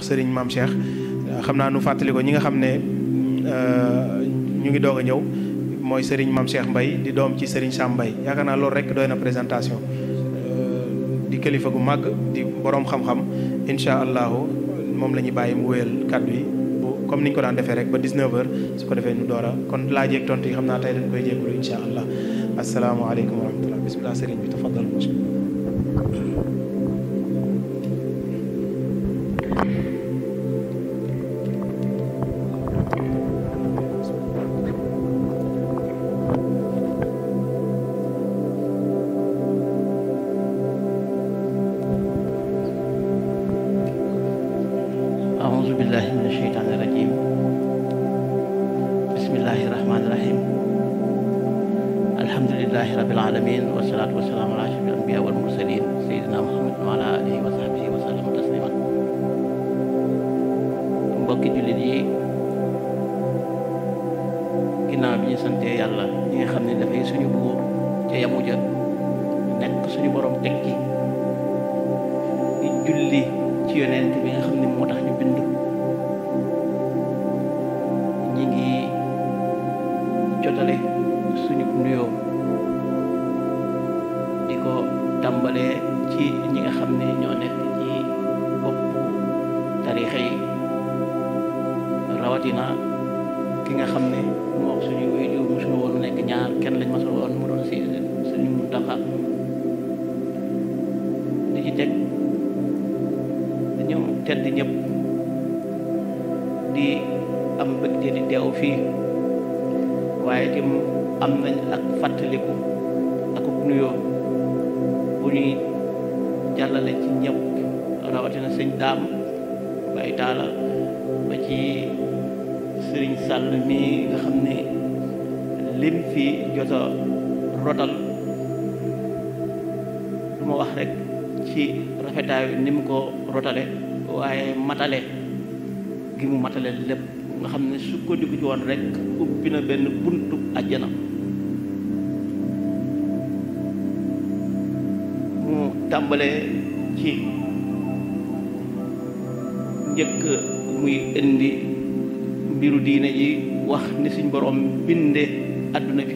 Serigne Mame Cheikh xam naa nu fàttali ko ñi nga xam ne ñu ngi doog a ñëw mooy Serigne Mame Cheikh Mbaye di doom ci Serigne Sam Mbaye yaakaar naa loolu rek doy na présentation di kilifa gu màgg di boroom xam-xam incha allahu moom la ñuy bàyyi mu wéyal kàddu yi bu comme niñ ko daan defee rek ba 19h su ko defee ñu doora kon laaj ak tontu yi xam naa tey dañ koy jégalu incha allah asalaamaaleykum wa rahmatullah bismillah Serigne bi tafadal ni mu ko rotale waaye matale gi mu matale lépp nga xam ne su ko dugg ci woon rek ubbi na benn buntu àjjana mu tàmbalee ci njëkk muy indi mbiru diine ji wax ni suñ borom binde àdduna bi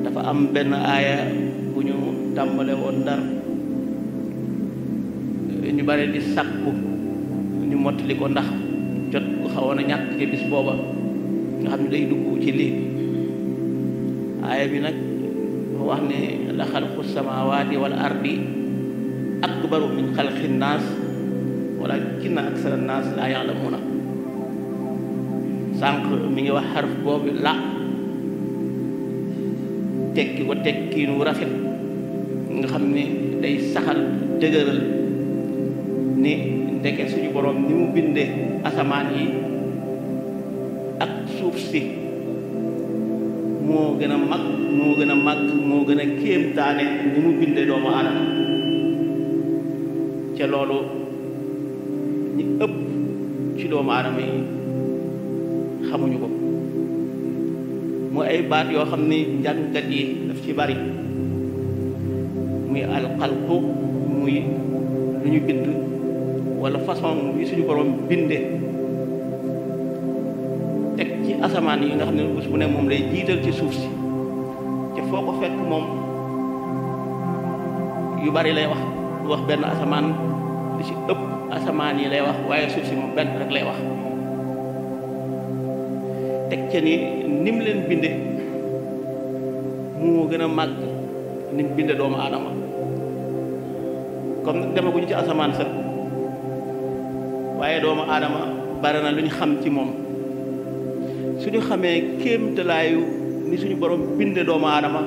dafa am benn aaya bu ñu tàmbale woon Ndar ñu bare di sàkku ñu mottali ko ndax jot ku xawoon a ñàkk ci bis booba nga xam ne day dugg ci lii aaya bi nag wax ne la xalqu samawati wal ardi akbaru min xalqi naas walakinna aksara naas laa ya'lamuuna sànq mi ngi wax xarf boobu la tekki ko tekkiinu rafet nga xam ne day saxal dëgëral ni ndeke suñu borom ni mu bindee asamaan yi ak suuf si moo gën a mag moo gën a màgg moo gën a kéemtaane ni mu bindee doomu aadama ca loolu ñi ëpp ci doomu aadama yi xamuñu ko mu ay baat yoo xam ni njàngkat yi daf ci bari muy alxalqu muy lu ñu bind wala façon bi suñu borom binde teg ci asamaan yi nga xam ne bés bu ne moom lay jiital ci suuf si te foo ko fekk moom yu bari lay wax benn asamaan li ci ëpp asamaan yi lay wax waaye suuf si moom benn rek lay wax teg ca ni nim leen binde moo gën a màgg nim binde doomu aadama comme nag demaguñu ci asamaan sax waaye doomu aadama bari na lu ñu xam ci moom suñu xamee kéemtalaayu ni suñu borom binde doomu aadama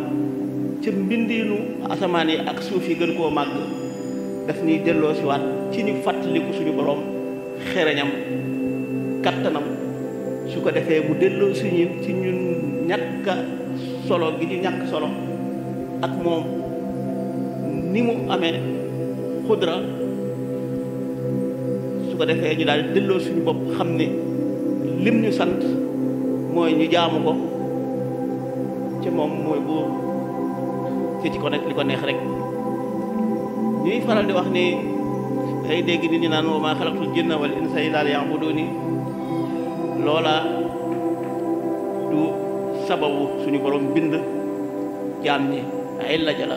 ca mbindiinu asamaan yi ak suuf yi gën koo màgg daf ñuy delloo si waat ci ñu fàttaliku suñu borom xereñam kattanam su ko defee mu delloo si ñun ci ñun ñàkk solo gi ñu ñàkk solo ak moom ni mu amee xudra su ko defee ñu daal di delloo suñu bopp xam ne lim ñu sant mooy ñu jaamu ko ci moom mooy buur ci ko nekk li ko neex rek ñuy faral di wax ni day dégg nit ñi naan wa maa xalaqtul jinna wal insa illa liya'buduni loola du sababu suñu borom bind jaam ñi ay la jala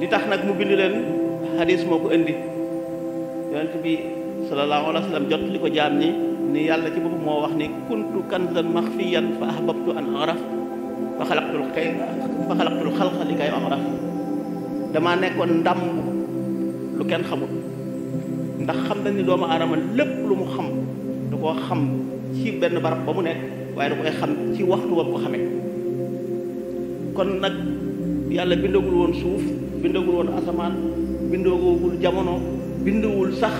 li tax nag mu bind leen hadis moo ko indi yonent bi sallallahu alayhi wa sallam jot li ko jaam ñi ni yàlla ci boppam moo wax ni kuntu kanzan maxfiyan fa ahbabtu an araf fa xalaqtul xalqa li kay araf damaa nekkoon ndam lu kenn xamul ndax xam nañ ni doomu aadama lépp lu mu xam da koo xam ci benn barab ba mu nekk waaye da koy xam ci waxtu wa ko xamee kon nag yàlla bindagul woon suuf bindagul woon asamaan bindagul jamono bindawul sax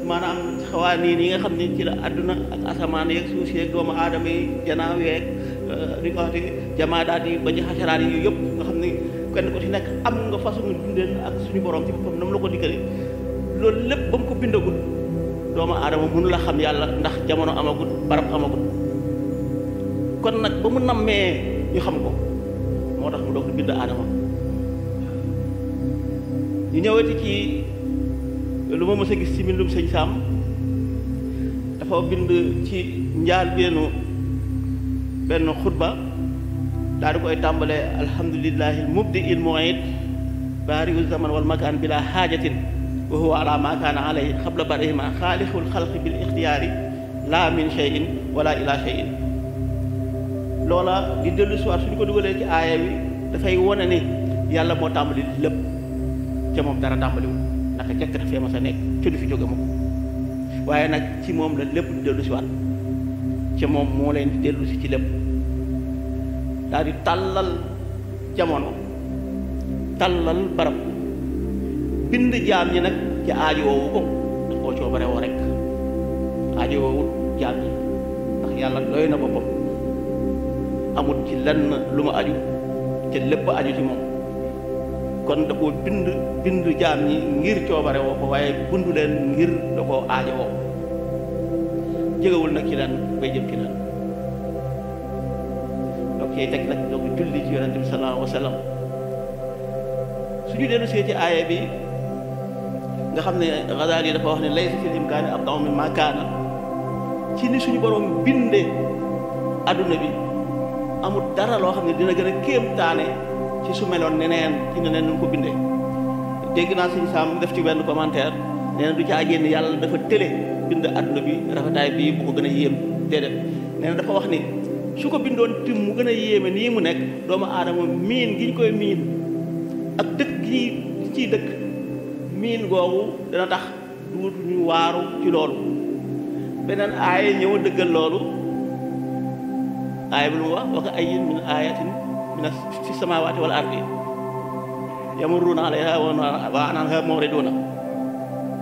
maanaam xawaaniin yi nga xam ne ci la àdduna ak asamaan yeeg suuf si yeeg doomu aadama yi janaaw yeeg li ko waxati jamaadaat yi ba ci xasaraat yi yëpp nga xam ne kenn ko ci nekk am nga façon dundeen ak suñu borom ci boppam nam la ko diggale loolu lépp ba mu ko bindagul doomu aadama mënu la xam yàlla ndax jamono amagul barab amagul kon nag ba mu nammee ñu xam ko moo tax mu doog di bind aadama ñu ñëwati ci lu ma mës a gis ci mbindum sëñ Saam dafa bind ci njaal benn xutba daal di koy tàmbalee alhamdulillahi mubdi il mu'id baari'u zaman wal makaan bila haajatin wa huwa ala ma kaana alayhi xabla barihima xaalixul xalqi bil ixtiyaari laa min shay'in wala ila shay'in loola di dellu si waat suñu ko dugalee ci aaya bi dafay wone ni yàlla moo tàmbali lépp ca moom dara tàmbaliwul naka jekk dafee ma sa nekk ca du fi jóge ma ko waaye nag ci moom la lépp di dellu si waat ca moom moo leen di dellu si ci lépp daal di tàllal jamono tàllal barab bind jaam ñi nag ci aajo woowu ko daf koo coobare woo rek aajo woowu jaam ñi ndax yàlla doy na boppam amut ci lenn lu ma aju te lépp aju ci moom kon da koo bind jaam ñi ngir coobare woo ko waaye bundu leen ngir da koo aajo woo jegewul nag ci leen bay jëm ci leen donc yey teg nag donc julli ci yonente bi sallallahu alayhi wa sallam suñu dellu see ci aaya bi nga xam ne Ghazali yi dafa wax ne laysa fil imkaani abda'u mimma kaana ci ni suñu borom bindee adduna bi amul dara loo xam ne dina gën a kéemtaane ci su meloon neneen ci neneen nu ko bindee dégg naa sëñ Saam def ci benn commentaire nee na du caa génn yàlla dafa télé bind adduna bi rafetaay bii bu ko gën a yéem déedéet nee na dafa wax ni su ko bindoon tim mu gën a yéeme nii mu nekk doomu aadama miin gi ñu koy miin ak dëkk gi ciy dëkk miin googu dana tax duutuñu waaru ci loolu beneen aaya ñëw a dëggal loolu aaya bi lu mu wax wa ka ayyin min ayatin min fi samawati wal ardi yamurruna alayha wa anha muriduna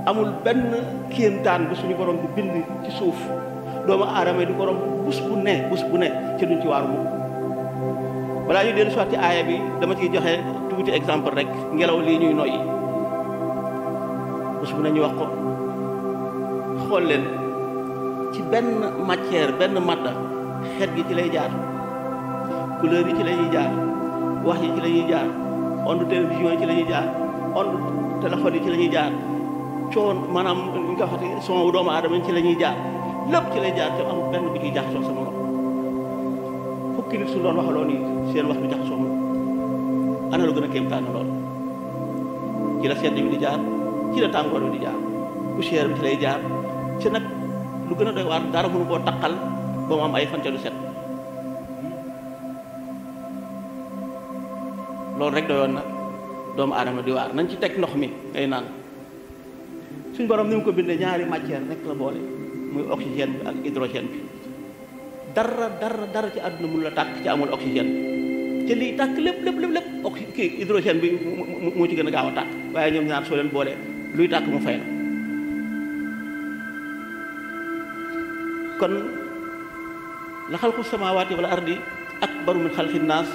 amul benn kéemtaan bu suñu borom di bind ci suuf doomu aadama di ko romb bus bu ne ci duñ ci waaru mu balaa ñu dellu soit ci aaya bi dama ciy joxe tuuti exemple rek ngelaw lii ñuy noyyi bus bu ne ñu wax ko xool leen ci benn matière benn madda xet gi ci lay jaar couleur yi ci la ñuy jaar wax yi ci la ñuy jaar onde télévision yi ci la ñuy jaar onde téléphone yi ci la ñuy jaar coon maanaam ñu ko waxati son wu doomu aadama yi ci la ñuy jaar lépp ci lay jaar te am benn bu ciy jaxasoo sa morom fukki nit su doon waxaloo nii seen wax du jaxasoo moom ana lu gën a kéemtaan lool ci la sedd bi di jaar ci la tàngoor bi di jaar poussière bi ci lay jaar ci nag lu gën a doy waar dara mënu koo taqal ba mu am ay fan ca du set loolu rek doyoon na doomu aadama di waar nañ ci teg ndox mi ngay naan suñ borom ni mu ko bindee ñaari matière rek la boole muy oxygène bi ak hydrogène bi dara ci àdduna mënu la tàkk ci amul oxygène te lii tàkk lépp kii hydrogène bi moo ci gën a gaaw a tàkk waaye ñoom ñaar soo leen boolee luy tàkk mu fay la kon la xalqu samaawaati wal ardi akbaru min xalqi naas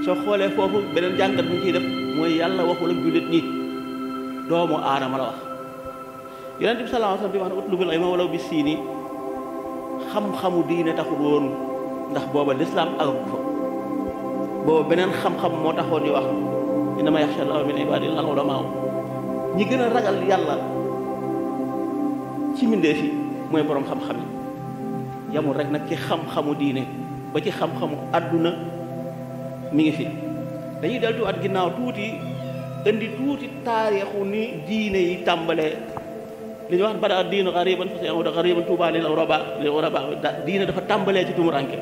soo xoolee foofu beneen jàngat bu ñu ciy def mooy yàlla waxul ak jullit ñi doomu aadama la wax yonent bi sallallahu alayhi wa sallam di wax ne utlubul ilma walaw bi siini xam-xamu diine taxul woon ndax booba lislaam agagu fa booba beneen xam-xam moo taxoon di wax innama yaxsha llaaha min ibaadihi al ulamaa ñi gën a ragal yàlla ci mbindeef yi mooy boroom xam-xam yi yamul rek nag ci xam-xamu diine ba ci xam-xamu àdduna mi ngi fi. dañuy deltuwaat ginnaaw tuuti indi tuuti taarixu ni diine yi tàmbalee li ñuy wax bada diinu xariban fa sayaudu xariban tuuba lil ghuraba diine dafa tàmbalee ci tumuranke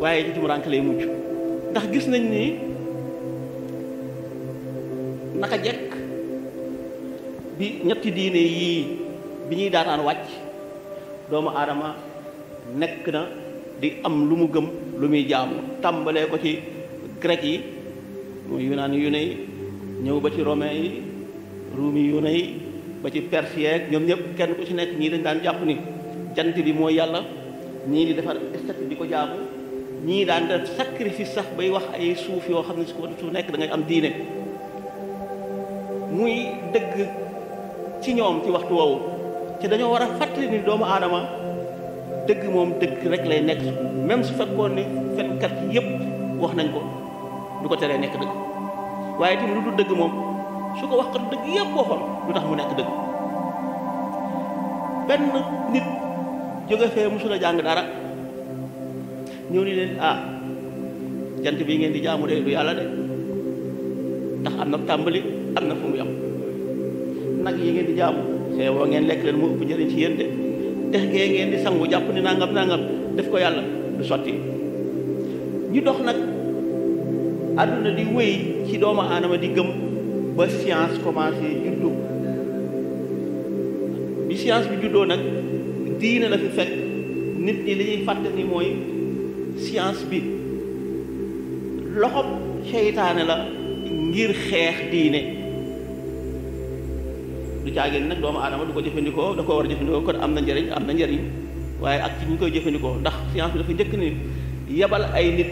waaye ci tumuranke lay mujj ndax gis nañ ni naka jekk bi ñetti diine yii bi ñuy daataan wàcc doomu aadama nekk na di am lu mu gëm lu muy jaamu tàmbalee ko ci grec yi muy yunaan yu ne yi ñëw ba ci romain yi ruumi yu ne yi ba ci persien ñoom ñëpp kenn ku ci nekk ñii dañ daan jàpp ni jant bi mooy yàlla ñii di defar statue di ko jaamu ñii daan def sacrifice sax bay wax ay suuf yoo xam ne su nekk da ngay am diine muy dëgg ci ñoom ci waxtu woowu te dañoo war a fàttali ni doomu aadama dëgg moom dëgg rek lay nekk même su fekkoon ni fenkat yépp wax nañ ko du ko teree nekk dëgg waaye tamit lu du dëgg moom su ko waxkat dëgg yépp waxoon du tax mu nekk dëgg. benn nit jóge fee musula jàng dara ñëw ni leen jant bii ngeen di jaamu de du yàlla de ndax am na tàmbali am na fu mu yam nag yi ngeen di jaamu see woo ngeen lekk leen mu ëpp njëriñ ci yéen de dex gee ngeen di sangu jàpp ni nangam def ko yàlla du sotti. ñu dox nag àdduna di wéy ci doomu aadama di gëm ba science commencé juddu bi science bi juddoo nag diine la fi fekk nit ñi li ñuy fàtte ni mooy science bi loxob seytaane la ngir xeex diine du caagin nag doomu aadama du ko jëfandikoo da ko war a jëfandikoo kon am na njëriñ waaye ak ci ñu koy jëfandikoo ndax science bi dafa njëkk ni yebal ay nit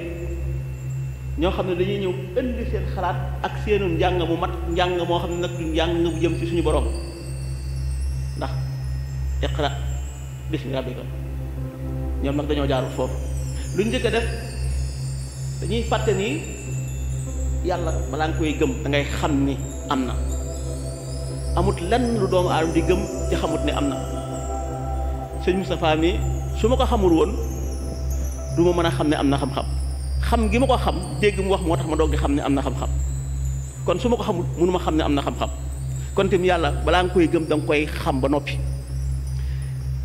ñoo xam ne dañuy ñëw indi seen xalaat ak seenu njàng mu mat njàng moo xam ne nag du njàng bu jëm ci suñu borom ndax iqra bismi rabbika ñoom nag dañoo jaarul foofu lu njëkk a def dañuy fàtte ni yàlla balaa nga koy gëm da ngay xam ni am na amut lenn lu doomu aadama di gëm ci xamut ne am na sëñ Moustapha mi su ma ko xamul woon du ma mën a xam ne am na xam-xam xam gi ma ko xam dégg mu wax moo tax ma doog di xam ne am na xam-xam kon su ma ko xamul mënu ma xam ne am na xam-xam kon tamit yàlla balaa nga koy gëm da nga koy xam ba noppi.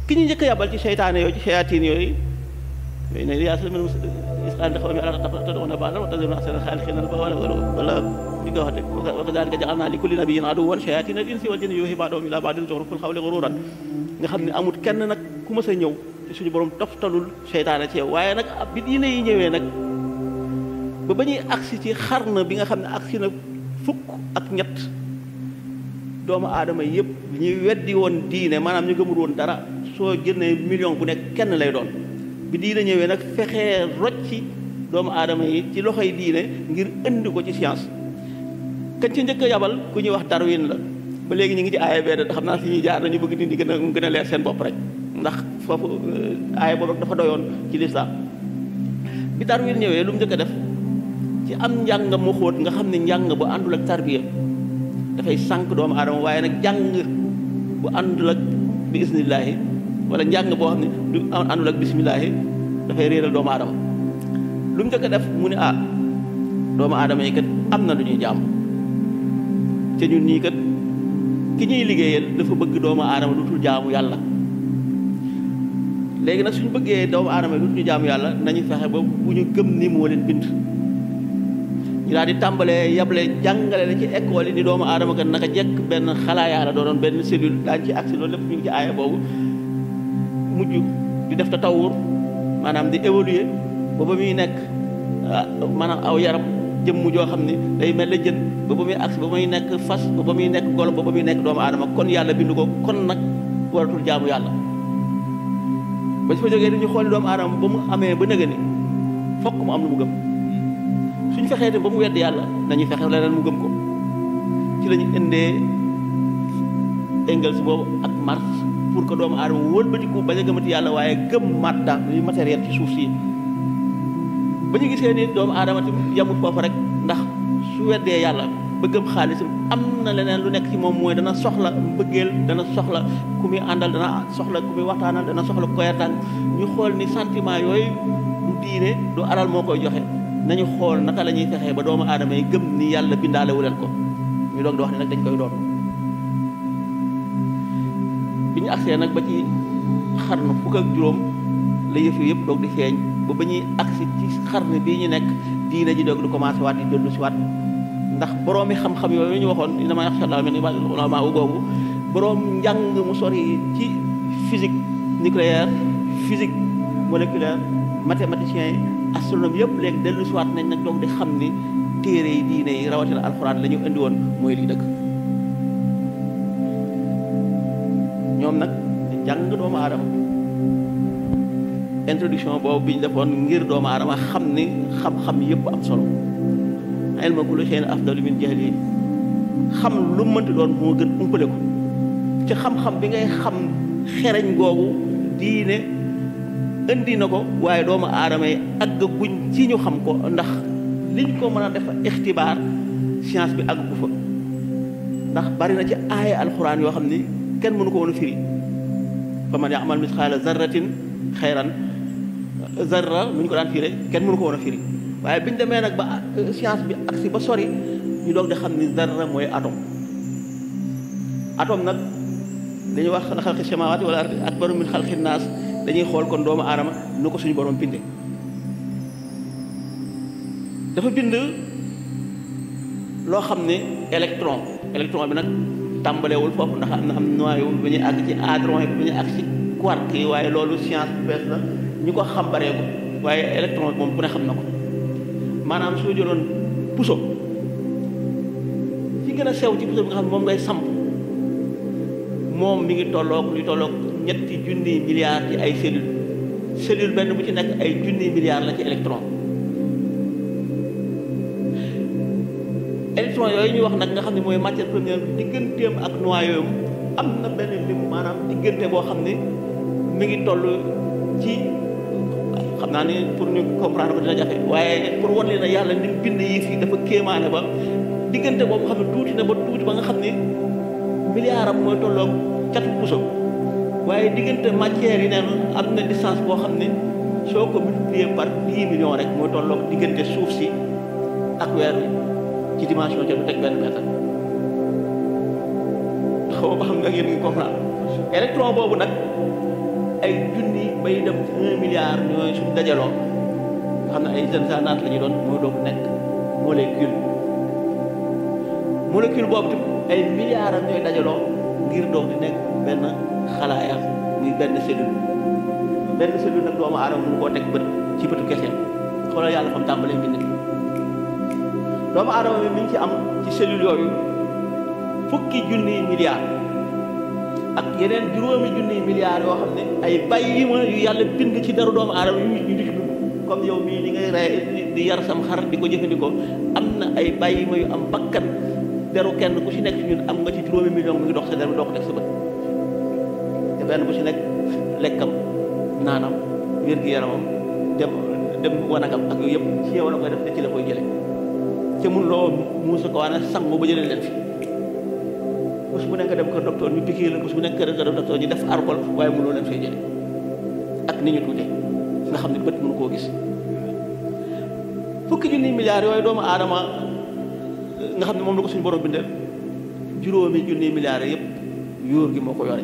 ki ñu njëkk a yabal ci seytaane yooyu ci seyaatiin yooyu ne yaa sallam isqaan dafa mi ala tad'una ba'dan wa tad'una ahsana al-khaliqina wala li nga wax de wa kadhalika ja'alna li kulli nabiyyin aduwwan shayatina al-insi wal jinni yuuhi ba'duhum ila ba'din zukhrufal qawli ghururan nga xam ne amut kenn nag ku mës a ñëw ci suñu borom toftalul seytaane ci yow waaye nag bi diine yi ñëwee nag ba ñuy agsi ci xarna bi nga xam ne agsi na fukk ak ñett doomu aadama yëpp ñuy weddi woon diine maanaam ñu gëmul woon dara soo génnee million bu nekk kenn lay doon bi diine ñëwee nag fexee rocci doomu aadama yi ci loxoy diine ngir indi ko ci science kañ ci njëkk a yabal ku ñuy wax Darwin la ba léegi ñu ngi ci aaya bee xam naa fi ñuy jaar nañu bëgg dindi gën a leer seen bopp rek ndax foofu aaya boobu dafa doyoon ci lislaam bi Darwin ñëwee lu mu njëkk a def ci am njàng mu xóot nga xam ne njàng bu àndul ak tarbiya dafay sànq doomu aadama waaye nag jàng bu àndul ak bi isnillaahi wala njàng boo xam ne du àndul ak bismillaahi dafay réeral doomu aadama lu mu njëkk a def mu ne doomu aadama yi kat am na lu ñuy jaam te ñun ñii kat ki ñuy liggéeyal dafa bëgg doomu aadama dutul jaamu yàlla léegi nag suñu bëggee doomu aadama yi dutul ñu jaamu yàlla nañu fexe ba bu ñu gëm ni moo leen bind ñu daal di tàmbalee yable jàngale la ci école yi ni doomu aadama kat naka jekk benn xalaayaa la doonoon benn cellule daañ ci agsi loolu lépp ñu ngi ci aaya boobu mujj di def tatawur maanaam di évoluer ba muy nekk maanaam aw yaram jëmm joo xam ni day mel la jën ba muy agsi ba muy nekk fas ba muy nekk golo ba muy nekk doomu aadama kon yàlla bindu ko kon nag waratul jaamu yàlla ba su fa jógee dañu xool doomu aadama ba mu amee ba nëgë ni fokk mu am lu mu gëm suñ fexee dem ba mu wedd yàlla nañu fexe leneen mu gëm ko ci la ñu indee Engels boobu ak Marx pour que doomu aadama wëlbatiku bañ a gëmati yàlla waaye gëm madda li matériel ci suuf si ba ñu gisee ni doomu aadama tamit yamut foofu rek ndax su weddee yàlla bëggam xaalisam am na leneen lu nekk ci moom mooy dana soxla mbëggeel dana soxla ku muy àndal dana soxla ku muy waxtaanal dana soxla ku koy tàng ñu xool ni sentiment yooyu du diine du alal moo koy joxe nañu xool naka la ñuy fexee ba doomu aadama yi gëm ni yàlla bindaale wu leen ko ñu doog di wax ni nag dañ koy doon bi ñu agsee nag ba ci xarnu fukk ak juróom la yëf yi yëpp doog di feeñ ba ñuy agsi ci xarnu bii ñu nekk diine ji doog di commencé waat di dellu si waat ndax borom yi xam-xam yooyu ñu waxoon innamaa yaxsha llaaha min ibaadihi l-ulamaa googu borom njàng mu sori ci physique nucléaire physique moléculaire mathématicien yi astronome yëpp léegi dellu si waat nañ nag doog di xam ni téere yi diine yi rawatina alxuraan la ñu indi woon mooy lii dëgg ñoom nag di jàng doomu aadama introduction boobu bi ñu defoon ngir doomu aadama xam ni xam-xam yëpp am solo ilmu kulli shay'in afdalu min jahli xam lu mënti doon moo gën umpale ko ci xam-xam bi ngay xam xereñ googu diine indi na ko waaye doomu aadama yi àgg guñ ci ñu xam ko ndax liñ ko mën a def ixtibaar science bi àgg ko fa ndax bari na ci aaya alxuraan yoo xam ni kenn mënu ko woon a firi fa man ya'mal misqaala zarratin xayran zarra lu ñu ko daan firé kenn mënu ko woon a firi waaye biñ demee nag ba science bi agsi ba sori ñu doog di xam ni zarra mooy atome atome nag dañuy wax la xalqi samaawaati wal ardi akbaru min xalqi naas dañuy xool kon doomu aadama nu ko suñu borom bindee dafa bind loo xam ne électron bi nag tàmbalewul foofu ndax am noyau ba ñuy àgg ci hadron yi ba ñuy àgg ci quark yi waaye loolu science bu bees la ñu ko xam bareeku waaye électron bi moom ku ne xam na ko maanaam soo jëloon puso fi gën a sew ci puso bi nga xam ne moom ngay samp moom mi ngi tolloog luy tolloog 3 junniy milliards ci ay cellule benn bu ci nekk ay junniy milliards la ci électron yooyu ñuy wax nag nga xam ne mooy matière première digganteem ak noyau am na benn lim maanaam diggante boo xam ne mi ngi toll ci xam naa ni pour ñu comprendre ko dina jafe waaye pour wan leen ne yàlla ni mu bind yi fii dafa kéemaane ba diggante boobu xam ne tuuti na ba tuuti ba nga xam ne milliard am mooy tolloog catu puso waaye diggante matière yi neen am na distance boo xam ne soo ko multiplier par 10 millions rek mooy tolloog diggante suuf si ak weer wi ci dimension ca du teg benn mètre xaw ma ba xam nga yéen ngi comprendre électron boobu nag ay junni bay dem 1 milliard ñooy suñ dajaloo nga xam ne ay jeunes naat la ñuy doon mooy doog nekk molécule boobu tam ay milliards am ñooy dajaloo ngir doog di nekk benn xalaaya muy benn cellule nag doomu aadama mu koo teg bët ci bëtu kese xoolal yàlla fa mu tàmbalee bind doomu aadama bi mi ngi ci am ci cellule yooyu 10 junniy milliards ak yeneen 7 junniy milliards yoo xam ne ay bàyyi ma yu yàlla bind ci deru doomu aadama yu ñu di dund comme yow mii li ngay rey di yar sam xar di ko jëfandikoo am na ay bàyyi ma yu am bakkan deru kenn ku ci nekk ci ñun am nga ci 7 millions mu ngi dox sa deru doo ko teg sa bët te benn bu ci nekk lekkam naanam wér-gu-yaramam dem wanagam ak yooyu yëpp ci yow la koy def te ci la koy jële te mun loo muusa ko waane sangu ba jëlee leen fi bés bu nekk dem kër docteur ñu piqué la bés bu nekk kër docteur ñu def alcool waaye mënoo leen fay jële ak ni ñu tuute nga xam ne bët mënu koo gis 10 junniy milliards yooyu doomu aadama nga xam ne moom la ko suñu borom bindee 7 junniy milliards yëpp yuur gi moo ko yore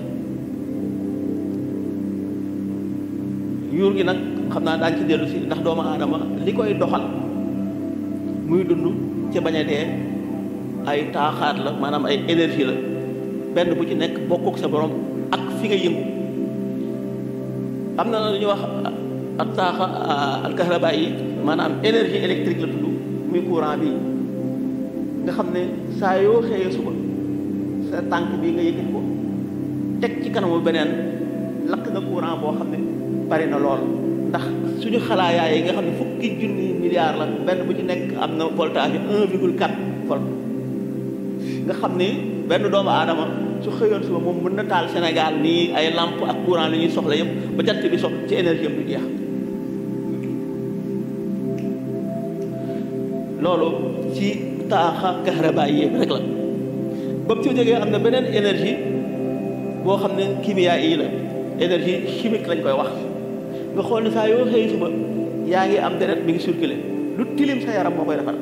yuur gi nag xam naa daañu ci dellu si ndax doomu aadama li koy doxal muy dund ca bañ a dee ay taaxaat la maanaam ay énergie la benn bu ci nekk bokkook sa borom ak fi nga yëngu am na lu ñuy wax ak taaxa alkahraba yi maanaam énergie électrique la tudd muy courant bi nga xam ne saa yoo xëyee suba sa tànk bii nga yëkkati ko teg ci kanamu beneen lakk nga courant boo xam ne bari na lool ndax suñu xalaayaay yi nga xam ne 10 junniy milliards la benn bu ci nekk am na voltage 1,4 volt nga xam ni benn doomu aadama su xëyoon suba moom mën na taal Sénégal nii ay lampe ak courant li ñuy soxla yëpp ba jant bi sox ci énergie am du jeex loolu ci taaxa kahrabaay rek la. ba mu ci jógee am na beneen énergie boo xam ne kimia yi la, énergie chimique lañ koy wax. nga xool ne saa yoo xëy suba yaa ngi am deret mi ngi circulé, lu tilim sa yaram moo koy defar.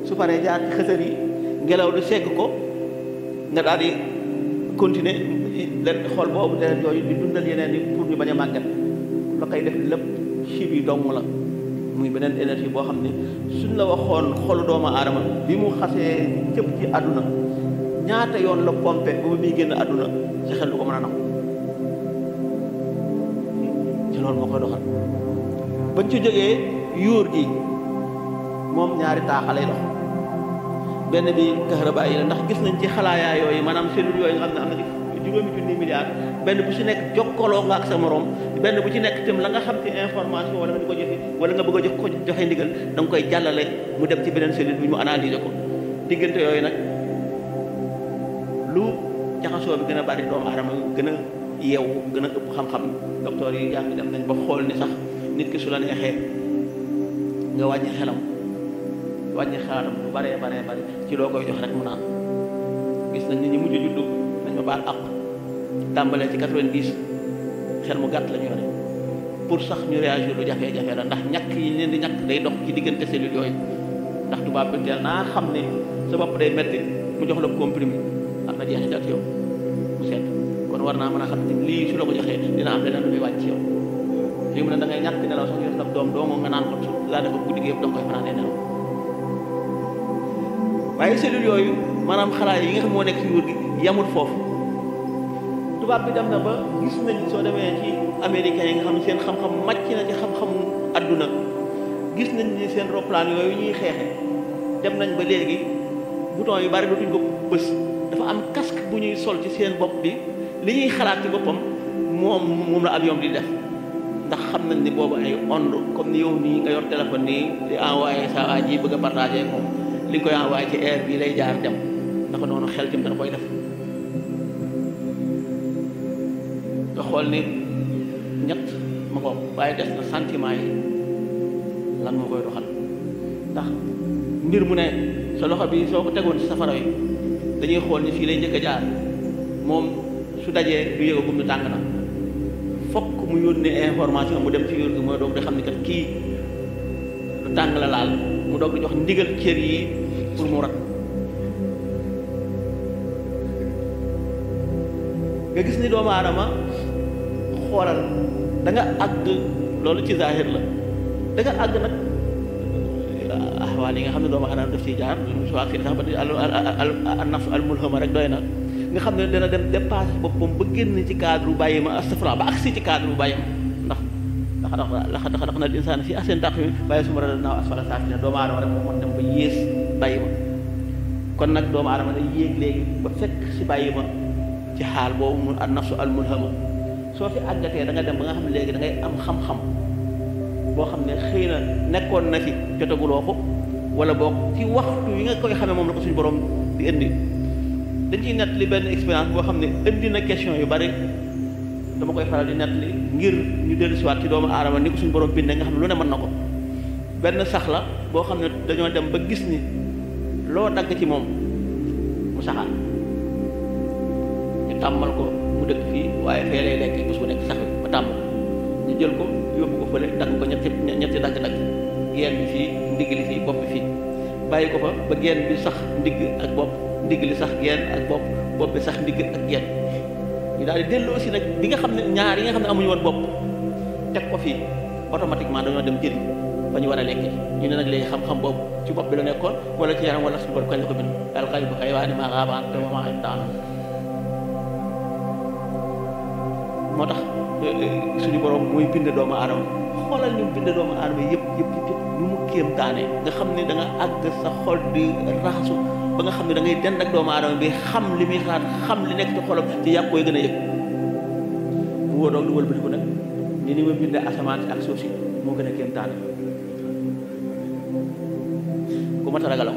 su paree jaar ci xësër yi ngelaw lu segg ko nga daal di continuer leen xool boobu deret yooyu di dundal yeneen yi pour ñu bañ a màggat. la koy def lépp chimie dong la, muy beneen énergie boo xam ne suñ la waxoon xolu doomu aadama bi mu xasee cëpp ci àdduna ñaata yoon la pompé ba muy génn àdduna ci xel du ko mën a nangu. ci loolu moo koy doxal. bañ ci jógee yóor gi moom ñaari taaxa lay dox, benn bi kahrabaay yi la, ndax gis nañ ci xalaayaa yooyu maanaam cellule yooyu nga xam ne am na ci juróomi junni milliards, benn bu ci nekk jokkaloo nga ak sa morom, benn bu ci nekk itam la nga xam ci information wala nga di ko joxe wala nga bëgg a joxe ndigal da nga koy jàllale mu dem ci beneen cellule bi mu analyser ko. diggante yooyu nag lu jaxasoo bi gën a bari doomu aadama gën a yeewu gën a ëpp xam-xam. docteur yi jàng dem nañ ba xool ni sax nit ki su la neexee nga wàññi xelam wàññi xalaatam bu baree bari ci loo koy jox rek mu naan. gis nañ nit ñi mujj juddu nañ ma baal àq tàmbalee ci 90 xel mu gàtt la ñu yore pour sax ñu réagir lu jafe-jafe la, ndax ñàkk yi leen di ñàkk day dox ci diggante cellules yooyu. ndax tubaab bi teel naa xam ne sa bopp day metti mu jox la comprimé am na jeexital ci yow mu seet kon war naa mën a xam ne lii su la ko joxee dina am leneen lu muy wàcc ci yow. fii mu ne da ngay ñàkk nelaw sax yor sa doom doo nga naan ko laa dafa guddi gi yëpp da nga koy fanaanee nelaw. waaye cellules yooyu maanaam xalaat yi nga xam moo nekk ci yuur gi yamul foofu. tubaab bi dem na ba gis nañ soo demee ci américains yi nga xam ne seen xam-xam màcc na ci xam-xamu adduna, gis nañ ni seen roplaan yooyu ñuy xeexe dem nañ ba léegi bouton yu bari dootuñ ko bës, dafa am casque bu ñuy sol ci seen bopp bi li ñuy xalaat ci boppam moom la avion di def. ndax xam nañ ni boobu ay onde comme ni yow nii nga yor téléphone nii di envoyé sa waa ji bëgg a partagé moom li nga koy envoyé ci air bi lay jaar dem, naka noonu xel tim dana koy def. nga xool ni ñett ma ko waaye des na sentiment yi lan moo koy doxal. ndax mbir mu ne sa loxo bi soo ko tegoon ci safara yi dañuy xool ni fii lay njëkk a jaar, moom su dajee du yëgagum ni tàng na, fokk mu yónnee information mu dem ci yóor gi mooy doog di xam ni kat kii lu tàng la laal, mu doog di jox ndigal cër yi pour mu rat. nga gis ni doomu aadama xoolal da nga àgg loolu ci zahir la, da nga àgg nag ahwaal yi nga xam ne doomu aadama daf ciy jaar soit si sax ba al nafs al mulhama rek doy na nga xam ne dana dem dépassé boppam ba génn ci cadre bu bàyyi ma astafurlah ba agsi ci cadre bu bàyyi ma ndax xalaq na al-insaana fii ahsani taqwiim waaye summa radadnaahu asfala saafiliin doomu aadama rek moo mën dem ba yées bàyyi ma. kon nag doomu aadama day yéeg léegi ba fekk si bàyyi ma ci xaal boobu mu an nafsu al mulhama. soo fi àggatee da nga dem ba nga xam ne léegi da ngay am xam-xam boo xam ne xëy na nekkoon na fi jotaguloo ko wala boog ci waxtu yi nga koy xamee moom la ko suñu borom di indi. dañ ciy nettali benn expérience boo xam ne indi na question yu bari dama koy faral di nettali ngir ñu dellusiwaat ci doomu aadama ni ko suñu borom bindee nga xam ne lu ne mën na ko. benn sax la boo xam ne dañoo dem ba gis ni loo dagg ci moom mu saxaat ñu tàmmal ko mu dëkk fii waaye fee lay lekk bés bu nekk sax bi ba tàmm ñu jël ko yóbbu ko fële dagg ko ñetti dagg-dagg geen bi fii ndigg li fii bopp bi fii bàyyi ko fa ba geen bi sax ndigg ak bopp ndigg li sax geen ak bopp bi sax ndigg ak geen ñu daal di delloo si nag bi nga xam ne ñaar yi nga xam ne amuñu woon bopp teg ko fii automatiquement dañoo dem jëriñ ba ñu war a lekk ñu ne nag léegi xam-xam boobu ci bopp bi la nekkoon wala ci yaram wala suñu borom kañ la ko bind al ghaybu xaywaani maa gaaba an te maa ta'lamuun. moo tax suñu borom muy bind doomu aadama xoolal ñu bind doomu aadama yëpp nu mu kéemtaane nga xam ne da nga àgg sa xol di raxasu ba nga xam ne da ngay dend ak doomu aadama bi xam li muy xalaat xam li nekk ci xolam ci yàq koy gën a yëg bu woo doog di wëlbati ko nag ni ma bindee asamaan si ak suuf si moo gën a kéemtaane ku mat a ragal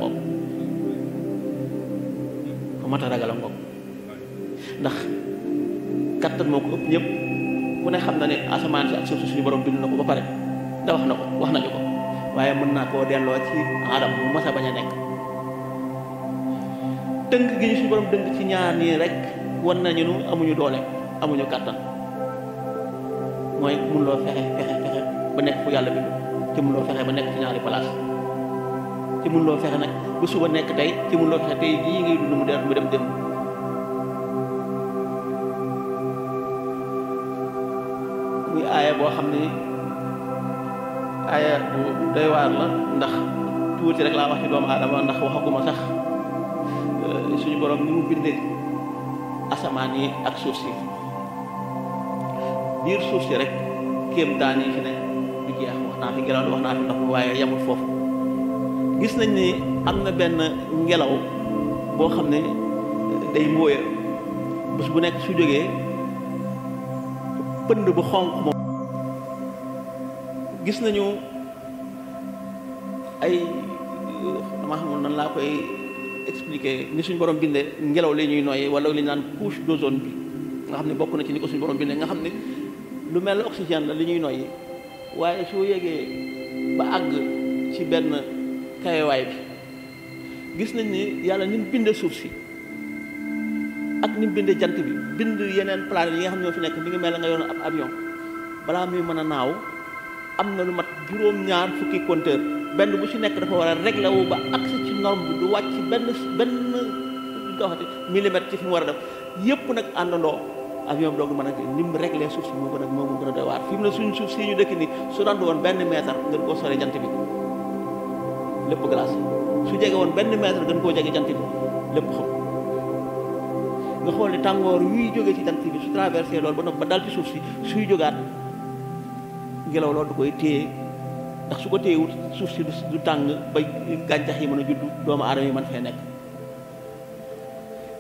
a ngoog ndax kattan moo ko ëpp ñëpp ku ne xam na ne asamaan si ak suuf si suñu borom bind na ko ba pare da wax nañu ko waaye mën naa koo delloo ci aadam bu mas a bañ a nekk tënk gi ñu suñu borom dënk ci ñaar nii rek wan nañu nu amuñu doole amuñu kàttan mooy mun loo fexe ba nekk fu yàlla bindu ci mun loo fexe ba nekk ci ñaari place ci mun loo fexe nag ba suba nekk tey ci mun loo fexe tey jii ngay dund mu dem dem muy aaya boo xam ne aaya bu doy waar la ndax tuuti rek laa wax ci doomu aadama ndax waxaguma sax suñu borom ni mu bindee asamaan yi ak suuf si biir suuf si rek kéemtaan yi fi ne du jeex wax naa fi ngelaw wax naa fi ndox mi waaye yamul foofu gis nañ ni am na benn ngelaw boo xam ne day mbóoya bés bu nekk su jógee pënd bu xonq moom gis nañu ay dama xamul nan laa koy expliquer ni suñu borom bindee ngelaw li ñuy noyyi wala li ñu naan couche d'ozone bi nga xam ne bokk na ci ni ko suñu borom bindee nga xam ne lu mel ne oxygène la li ñuy noyyi waaye soo yegee ba àgg ci benn kayewaay bi gis nañ ni yàlla ni mu bindee suuf si ak ni mu bindee jant bi bind yeneen planètes yi nga xam ne ñoo fi nekk mi ngi mel ne nga yoon ab avion balaa muy mën a naaw am na lu mat juróom-ñaar fukki compteur benn bu ci nekk dafa war a réglé wu ba agsi ci norme bi du wàcc benn millimètre ci fi mu war a def yépp nag àndandoo avion bi doog mën a ni mu réglé suuf si moo gën a doy waar fi mu ne suñ suuf si ñu dëkk ni su daan woon benn mètre gën koo sore jant bi lépp glace su jege woon benn mètre gën koo jege jant bi lépp xam nga xool ni tàngoor yuy jógee ci jant bi su traversé loolu ba noppi ba dal ci suuf si suy jógaat ngelaw loolu du koy téye ndax su ko téyewut suuf si du tàng ba gàncax yi mën a judd doomu aadama yi mën fee nekk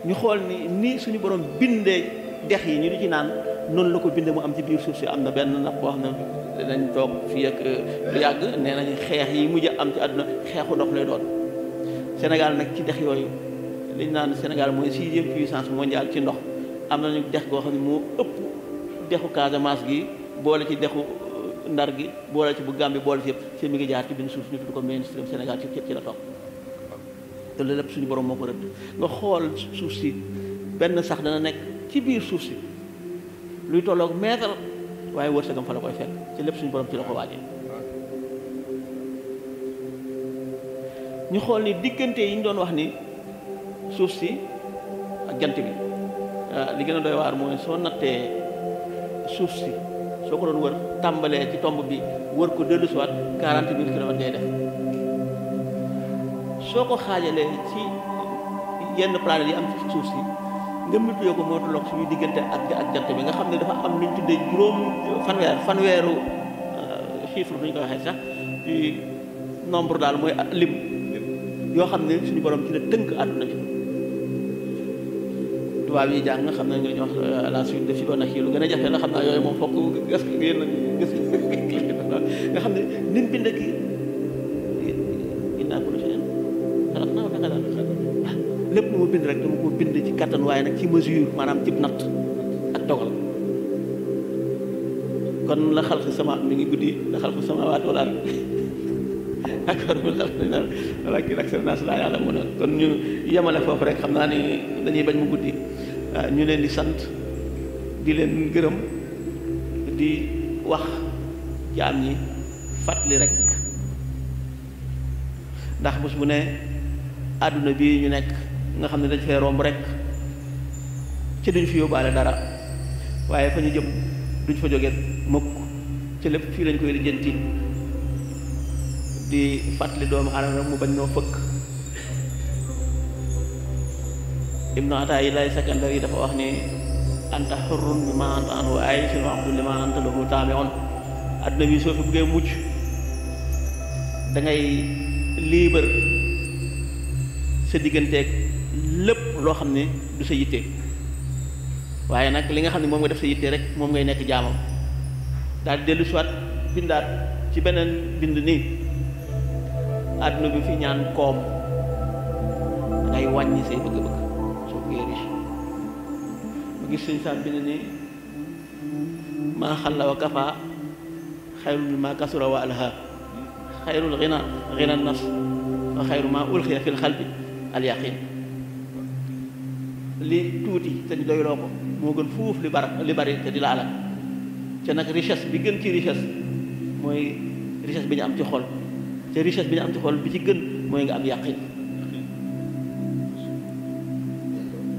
ñu xool ni suñu borom bindee dex yi ñu di ci naan noonu la ko bindee mu am ci biir suuf si am na benn napp boo xam ne dañ toog fii ak lu yàgg nee nañu xeex yi mujj am ci àdduna xeexu ndox lay doon Sénégal nag ci dex yooyu liñ naan Sénégal mooy 6e puissance mondiale ci ndox am nañu dex goo xam ne moo ëpp dexu Casamance gi boole ci dexu Ndar gi boole ci bu Gambie boole ci yëpp ci mi ngi jaar ci biir suuf ñu tudd ko mainstream Sénégal ci la toog te loolu lépp suñu borom moo ko rëdd nga xool suuf si benn sax dana nekk ci biir suuf si luy tolloog mètre waaye wërsëgam fa la koy fekk ci lépp suñu borom ci la ko waajee ñu xool ni diggante yi ñu doon wax ni suuf si ak jant bi li gën a doy waar mooy soo nattee suuf si soo ko doon wër tàmbalee ci tomb bi wër ko dellu siwaat 40 000 kilomètres ngay def soo ko xaajalee ci yenn planètes yi am ci suuf si nga multiplier ko moo tolloog suñuy diggante ak jant bi nga xam ne dafa am lu ñu tuddee fanweeru chiffre bu ñu ko waxee sax nombre daal mooy lim yoo xam ne suñu borom ci la tënk àdduna bi tubaab yi jàng xam nañ nga ñu wax la suite de Fibonacci lu gën a jafe la xam naa yooyu moom fokk gas ngeen nga xam ne nin bind kii innaa kulla shay'in xalaqnaahu bi qadar lépp lu ma bind rek dama ko bind ci kattan waaye nag ci mesure maanaam ci natt ak dogal kon la xalqi sama mi ngi guddi la xalqi samaawaati wal ard akbar min xalqi naas walaakinna aksara naas laa ya'lamuun kon ñu yemale foofu rek xam naa ni dañuy bañ mu guddi ñu leen di sant di leen gërëm di wax jaam ñi fàttali rek ndax bés bu ne àdduna bii ñu nekk nga xam ne dañ fee romb rek ci duñ fi yóbbaale dara waaye fa ñu jëm duñ fa jóge mukk ci lépp fii lañ koy lijjanti di fàttali doomu aadama rek mu bañ noo fëkk Ibnu Ataa'illaah Sakandari dafa wax ni anta hurrun bi ma anta anhu aa'ishun wa abdun li ma anta lahu taami'un àdduna bi soo fi buggee mucc da ngay liibar sa digganteeg lépp loo xam ne du sa yitte waaye nag li nga xam ne moom nga def sa yitte rek moom ngay nekk jaamam daal di dellu soit bindaat ci beneen bind nii àdduna bi fi ñaan koom da ngay wàññi say bëgg-bëgg soo bëggee riche ma gis suñ saat bind nii maa xalla wa kafa xayrun mimmaa kasura wa alha xayrul ghina nafs wa xayru maa ulxiya fil xalbi al yaqin li tuuti te ñu doyloo ko moo gën fuuf li bari te di la alal te nag richesse bi gën ci richesse mooy richesse bi ñu am ci xol te richesse bi ñu am ci xol bi ci gën mooy nga am yàqin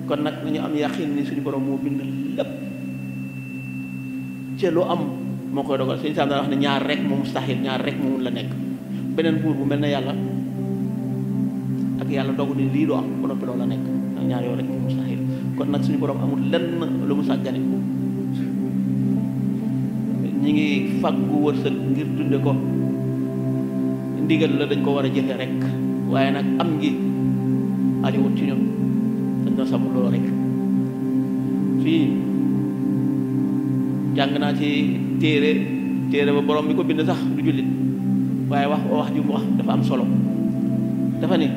kon nag nañu am yàqin ni suñu borom moo bind lépp ci lu am moo koy dogal suñu saam dana wax ne ñaar rek moo mustahil ñaar rek moo mun la nekk beneen buur bu mel ne yàlla ak yàlla dogu ni lii doo am ba noppi loolu la nekk ak ñaar yoo rek moo mustahil kon nag suñu borom amul lenn lu mu sàggane ñi ngi fàggu wërsëg ngir dunde ko ndigal la dañ ko war a jëfe rek waaye nag am ngi ajuwut ci ñun dañ doon sàmm loolu rek fii jàng naa ci téere ba borom bi ko bind sax du jullit waaye wax ju mu wax dafa am solo dafa ni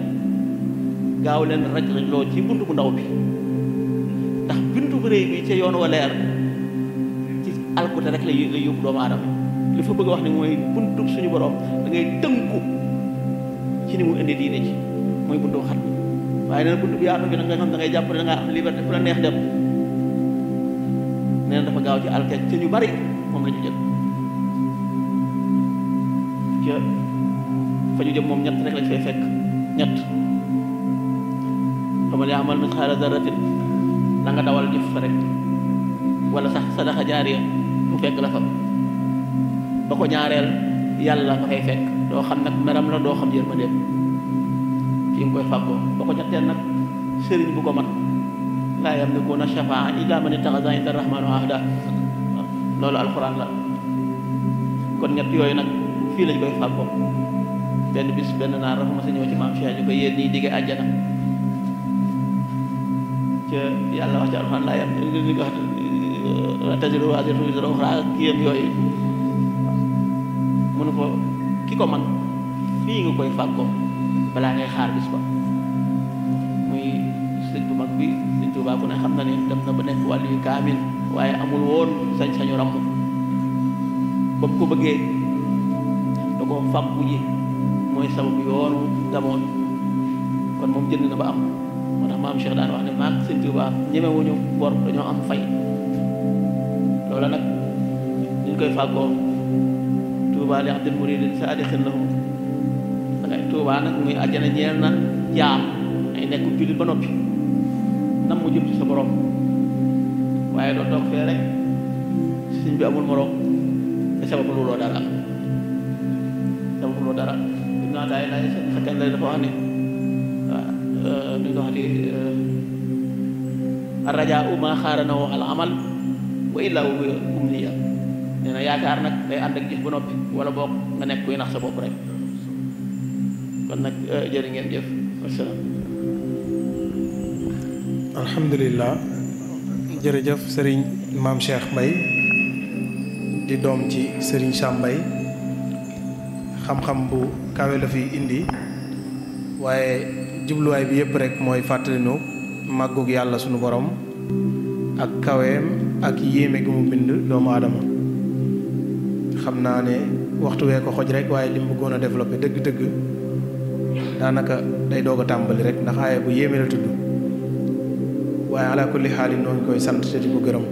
gaaw leen raj loo ci buntu bu ndaw bi ndax buntu bu rëy bi ca yoon wa leer ci alkute rek lay yóbbu doomu aadama li fa bëgg a wax ni mooy buntu suñu borom da ngay tënku ci ni mu indi diine ci mooy buntu xat waaye neen buntu bi yaatu bi nag nga xam da ngay jàpp ne da ngaa am liberté fu la neex dem nee na dafa gaaw ci alket ci ñu bari moom la ñu jël ca fa ñu jëm moom ñett rek lañ fay fekk ñett xamal ya'mal misqaala darratin la nga dawal jëf fa rek wala sax sadaxa jaariya mu fekk la fa ba ko ñaareel yàlla nga fay fekk doo xam nag meram la doo xam yërmandeem fi nga koy fàggoo ba ko ñetteel nag sëriñ bu ko mat laa yamlikuuna shafaa illaa man ittaxaza inda rahmaani ahda loolu alxuraan la kon ñett yooyu nag fii lañ koy fàggoo benn bis benn naar dafa ma sa ñëw ci maam Cheikh ñu koy yéen ñiy diggee àjjana ca yàlla wax ci alxuraan laa yam li ko wax taziru waaziratun wizra uxraa kiyam yooyu mu ne ko ki ko man fii nga koy fàggoo balaa ngay xaar bis ba muy sëñ bu mag bi sëñ Tuubaa ku ne xam na ne dem na ba nekk wàllu yu kaamil waaye amul woon sañ-sañu ramm ba mu ko bëggee da ko fàggu ji mooy sababu yoonu damoon kon moom jënd na ba am moo tax maam Cheikh daan wax ne maag sëñ Tuubaa ñemewuñu bor dañoo am fay loola nag ñu koy fàggoo Tuubaa li abdil muridin saadiqin lahu dangay Tuubaa nag muy àjjana ñeel na jaam ay nekk jullit ba noppi nam mu jëm ci sa borom waaye doo toog fee rek sëñ bi amul morom te sababu loo dara sababu loo dara im naa daay laay fekkee lay dafa wax ne waaw ñu ko wax di arrajaa u maa xaaranahu al amal wa illaa umniya nee na yaakaar nag day ànd ak jëf ba noppi wala boog nga nekk kuy nax sa bopp rek kon nag jërë ngeen jëf wasalaam. alhamdulilah jërëjëf sëriñ maam Cheikh Mbaye di doom ci sëriñ Sam Mbaye xam-xam bu kawe la fi indi waaye jubluwaay bi yëpp rek mooy fàttalinu màggug yàlla sunu borom ak kaweem ak yéeme gi mu bind doomu aadama xam naa ne waxtu wee ko xoj rek waaye li mu bëggoon a développé dëgg-dëgg daanaka day doog a tàmbali rek ndax aaya bu yéeme la tudd waaye ala kulli xaalin noo ngi koy sant te di ko gërëm.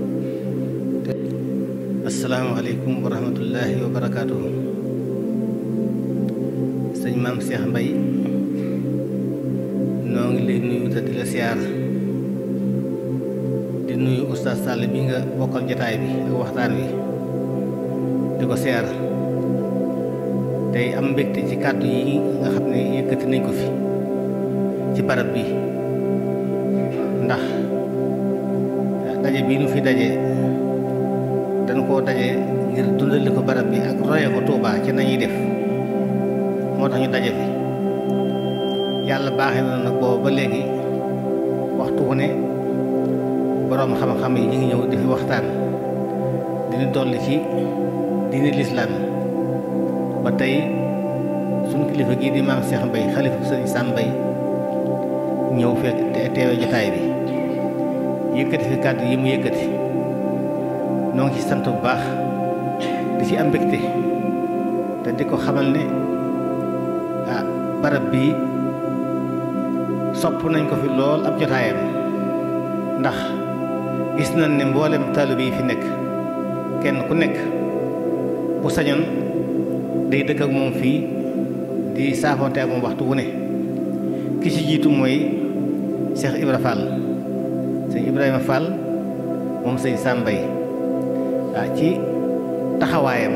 asalaamaaleykum wa rahmatullahi wa barakaatuhu. sëñ maam Cheikh Mbaye noo ngi lay nuyu te di la siyaar di nuyu oustaz Sall bi nga bokkal jotaay bi ak waxtaan wi di ko siyaar tey am mbégte ci kàddu yi nga xam ne yëkkati nañ ko fi ci barab bi ndax daje bii nu fi daje dañu koo daje ngir dundali ko barab bi ak roye ko Tuubaa ci nañuy def moo tax ñu daje fi yàlla baaxee na nag boobu ba léegi waxtu wu ne boroom xam-xam yi ñu ngi ñëw di fi waxtaan dina dolli ci diine lislaam ba tey suñu kilifa gii di maam Cheikh Mbaye xalifa sëriñ Sam Mbaye ñëw fekk teewe jotaay bi yëkkati fi kàddu yi mu yëkkati noo ngi ci sant bu baax di ci am mbégte te di ko xamal ne barab bii sopp nañ ko fi lool ab jotaayam ndax gis nañ ne mboolem taalibe yi fi nekk kenn ku nekk bu sañoon day dëkk ak moom fii di saafonte ak moom waxtu wu ne ki ci jiitu mooy Cheikh Ibra Fall sëñ Ibrahima Fall moom sëñ Sam Mbaye ci taxawaayam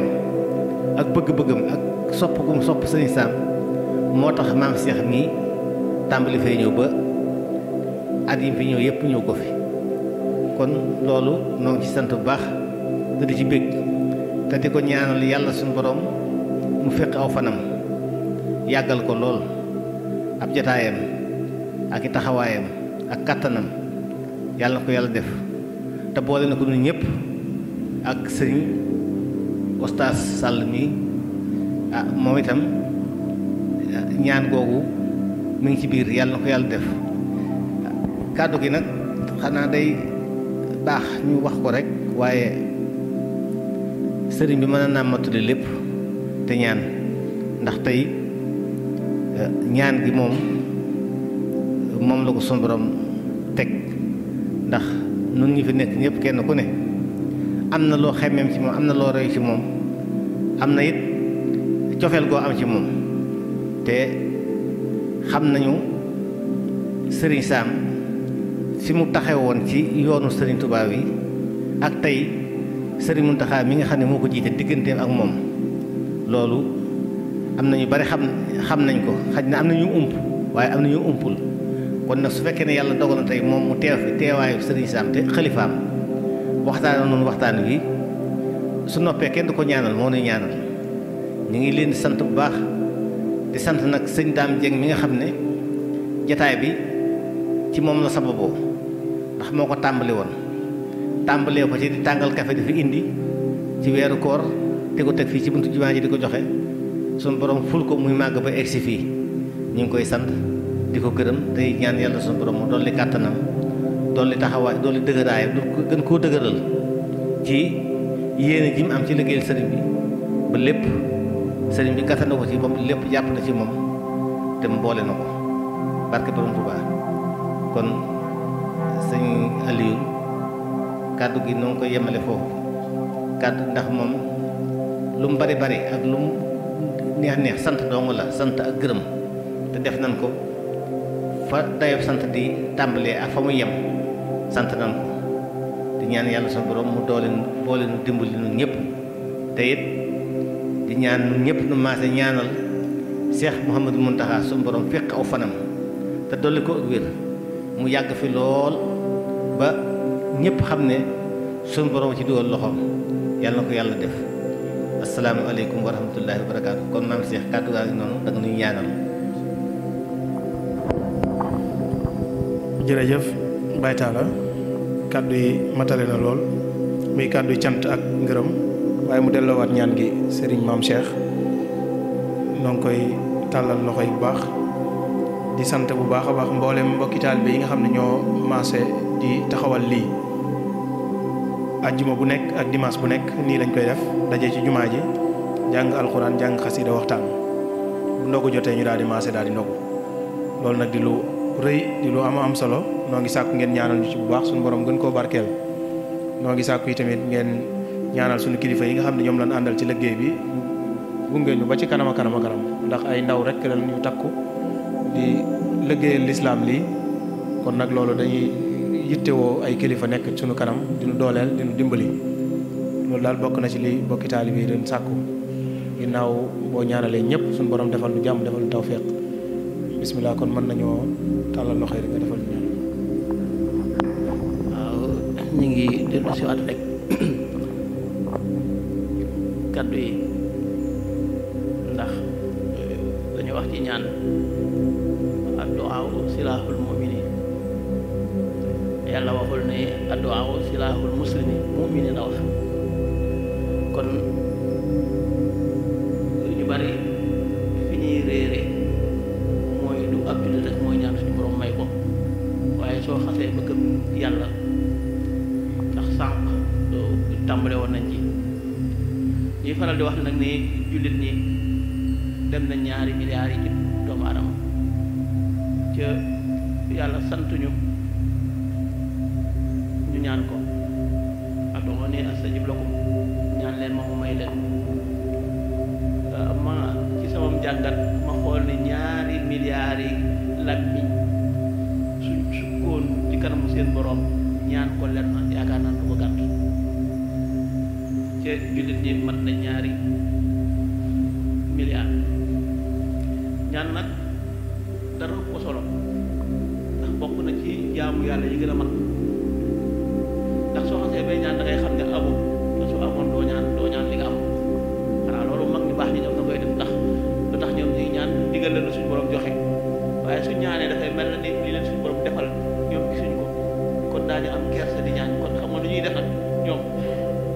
ak bëgg-bëggam ak sopp gum sopp sëñ Sam moo tax maam Cheikh mii tàmbali fay ñëw ba at yi fi ñëw yëpp ñëw ko fi kon loolu noo ngi ci sant bu baax te di ci bég te di ko ñaanal yàlla suñu borom mu fekk aw fanam yàggal ko lool ab jataayam ak i taxawaayam ak kattanam yàlla na ko yàlla def te boole na ko ñun ñëpp ak sëriñ Oustaz Sall mi moom itam ñaan googu mi ngi ci biir yàlla na ko yàlla def kàddu gi nag xanaa day baax ñu wax ko rek waaye sëriñ bi mën naa matule lépp te ñaan ndax tey ñaan gi moom la ko sunu borom teg ndax nun ñi fi nekk ñëpp kenn ku ne am na loo xemmeem ci moom am na loo roy ci moom am na it cofeel goo am ci moom te xam nañu sëriñ Sam fi mu taxawoon ci yoonu sëriñ Touba yi ak tey sëriñ Mountakha mi nga xam ne moo ko jiite digganteem ak moom loolu am na ñu bari xam nañ ko xaj na am na ñu ump waaye am na ñu umpul kon nag su fekkee ne yàlla dogal na tey moom mu teew fi teewaayu sëriñ Sam te xalifaam waxtaan noonu waxtaan wi su noppee kenn du ko ñaanal moo nuy ñaanal ñu ngi leen di sant bu baax di sant nag sëñ Dame Dieng mi nga xam ne jataay bi ci moom la sababoo ndax moo ko tàmbali woon tàmbalee ko ci di tàngal kafe di fi indi ci weeru koor te ko teg fii ci buntu jumaa ji di ko joxe suñu borom ful ko muy màgg ba egsi fii ñu ngi koy sant di ko gërëm tey ñaan yàlla suñu borom mu dolli kàttanam dolli taxawaay dolli dëgëraayam gën koo dëgëral ci yéene ji mu am ci liggéeyal sëriñ bi ba lépp sëriñ bi gàttandu ko ci bopp lépp jàpp na ci moom te mu boole na ko barke borom Tuubaa kon sëñ Aliou kàddu gi noo ngi koy yemale foofu kàddu ndax moom lu mu bari bari ak lu mu neex neex sant dong la sant ak gërëm te def nañ ko fa dayob sant di tàmbalee ak fa mu yem sant nañ ko di ñaan yàlla suñu borom mu boole nu dimbali nun ñëpp te it di ñaan nun ñëpp nu maase ñaanal Cheikh Mouhamadou Mountakha suñu borom fekk aw fanam te dolli ko ak wér mu yàgg fi lool ba ñëpp xam ne suñu borom ci dugal loxoom yàlla na ko yàlla def asalaamaaleykum wa rahmatullahi wa barakaatu kon maam Cheikh kàddu gaa ngi noonu da nga nuy ñaanal. jërëjëf Baye Talla kàddu yi matale na lool muy kàddu yi cant ak ngërëm waaye mu delloowaat ñaan gi Serigne Maam Cheikh noo ngi koy tàllal loxo yi bu baax di sant bu baax a baax mboolem mbokki taalibe yi nga xam ne ñoo maase di taxawal lii ajjuma bu nekk ak dimanche bu nekk nii lañ koy def daje ci jumaa ji jàng alxuraan jàng xasida waxtaan bu ndogu jotee ñu daal di maase daal di ndogu loolu nag di lu rëy di lu am solo noo ngi sàkku ngeen ñaanal ñu ci bu baax suñu borom gën koo barkeel noo ngi sàkku yi tamit ngeen ñaanal suñu kilifa yi nga xam ne ñoom lañ àndal ci liggéey bi gunge ñu ba ci kanam a kanam a kanam ndax ay ndaw rek la ñu takku di liggéeyal lislaam lii kon nag loolu dañuy yittewoo ay kilifa nekk suñu kanam dinu dooleel dinu dimbali loolu daal bokk na ci li bokki taalibe yi dañ sàkku ginnaaw boo ñaanalee ñëpp suñu borom defal nu jàmm defal nu tawfeex bismillah kon mën nañoo tàllal loxo yi rek nga defal ñu ñaan. waaw ñu ngi dellu si waat rek kaddu yi ndax dañu wax ci ñaan addu'a silahul mu'minin yàlla waxul ne addu'a silahul muslimi mu'minin la wax kon ñu bari fi ñuy réere mooy du ab jullit rek mooy ñaan suñu borom may ko waaye soo xasee ba gëm yàlla ndax sànq tàmbale woon nañ ci ñuy faral di wax ne nag ni jullit ñi dem na 2 milliards yi ci doomu aadama ca yàlla santuñu ñaan ko ud'uuni astajib lakum ñaan leen ma mu may leen ma ci sama njàngat ma xool ne 2 milliards yi làmmiñ suñ sukkoon ci kanamu seen borom ñaan ko leen ma yaakaar naa du ko gàtt ci jullit ñi mat na 2 milliards ñaan nag dara ko solo ndax bokk na ci jaamu yàlla yi gën a mag ndax soo xasee bay ñaan da ngay xam ne amu te su amoon doo ñaan li nga am xanaa loolu mag ñu baax ñi ñoom da koy def ndax lu tax ñoom ñuy ñaan digal leen suñu borom joxe waaye suñ ñaanee dafay mel na ni li leen suñu borom defal ñoom gisuñ ko kon daañu am kersa di ñaan kon xam nga lu ñuy def nag ñoom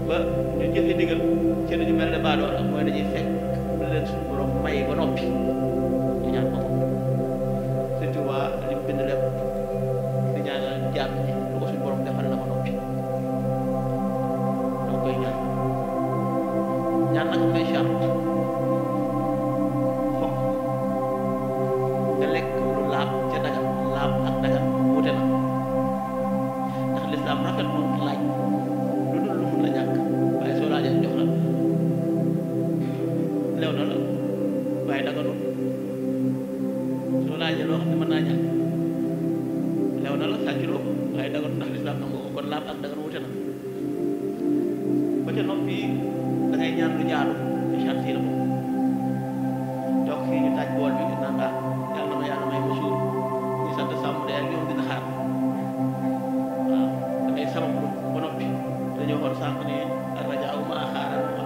ba ñu jëfe digal ci dañu mel ne baadoo ak mooy dañuy fekk la leen suñu borom may ba noppi ñu ñaan ko Sëñ Tuubaa li mu bind lépp di ñaanal jaam ñi lu ko suñu borom defal la ba noppi doo koy ñaan ñaan nag am nay charte fokk nga lekk lu laab ca dagan laab ak dagan wute na ndax lislaam rafet moom laaj lu dul lu mun la ñàkk waaye soo laajee jox la lew na la waaye daganul soo laajee loo xam ne mën naa ñàkk lew na la sàccloo ko waaye daganul ndax lislaam nangu ko kon laab ak dagan wute na ba ca noppi da ngay ñaan lu jaaru ci charte yi la ko toog fii ñu taaj bool bi naan yàlla ma may ko suur ñu sant sàmm de ak ñoom dina xaar waaw da ngay sabablu ba noppi dañoo xool sànq ne rajaaw ma xaaral da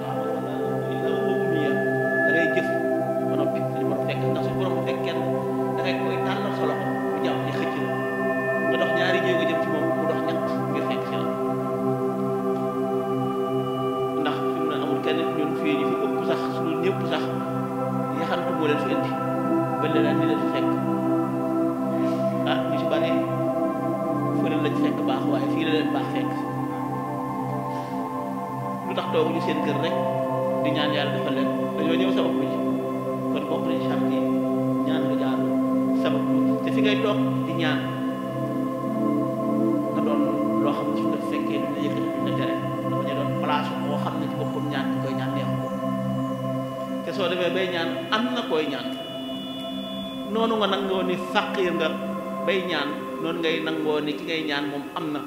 ngay jëf ba noppi suñu borom fekk ndax suñu borom fekk kenn da ngay koy tàllal sa loxo mu jàpp di xëcc nga dox 2 jéego jëm ci moom mu dox ñett ngir fekk si la ndax fi mu ne amul kenn ñun fii ñu fi ëpp sax suñu ñëpp sax yaxantu moo leen fi indi ba leen di leen fi fekk ñu ci bari fële lañ fekk baax waaye fii la leen baax fekk lu tax tooguñu seen kër rek di ñaan yàlla defal leen dañoo ñëw sabab lu ci kon bokk nañ charte yi ñaan lu jaar sabab lu te fi ngay toog di ñaan nga doon loo xam ne su nga fekkee dina yëkkati dina tere dafa ñu doon place moo xam ne ci boppam ñaan ki koy ñaan neexu ko te soo demee bay ñaan am na koy ñaan noonu nga nangoo ni fàqiir nga bay ñaan noonu ngay nangoo ni ki ngay ñaan moom am na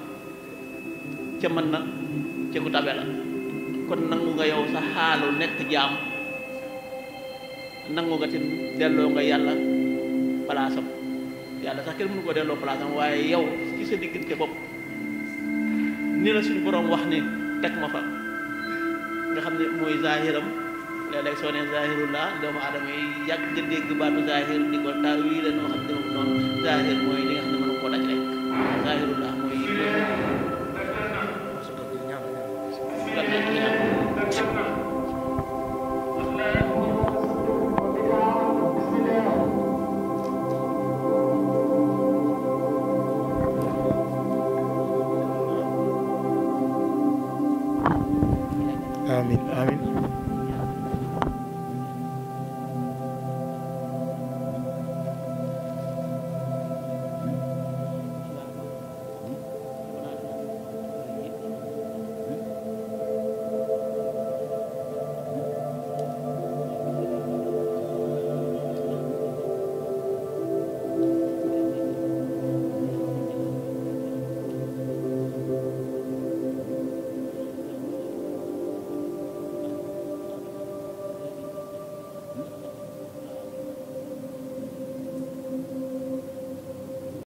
ca mën na ca ku tabe la kon nangu nga yow sa xaalu nekk jaam nangu nga te delloo nga yàlla palaasam yàlla sax kenn mënu ko delloo palaasam waaye yow ci sa diggante bopp ni la suñu borom wax ni teg ma fa nga xam ne mooy zahiram léeg-léeg soo nee zahirullah doomu aadama yi yàgg nga dégg baatu zahir di ko taw yi la noo xam ne moom noonu zahir mooy li nga xam ne mën koo daj rek zahirullah mooy amin amin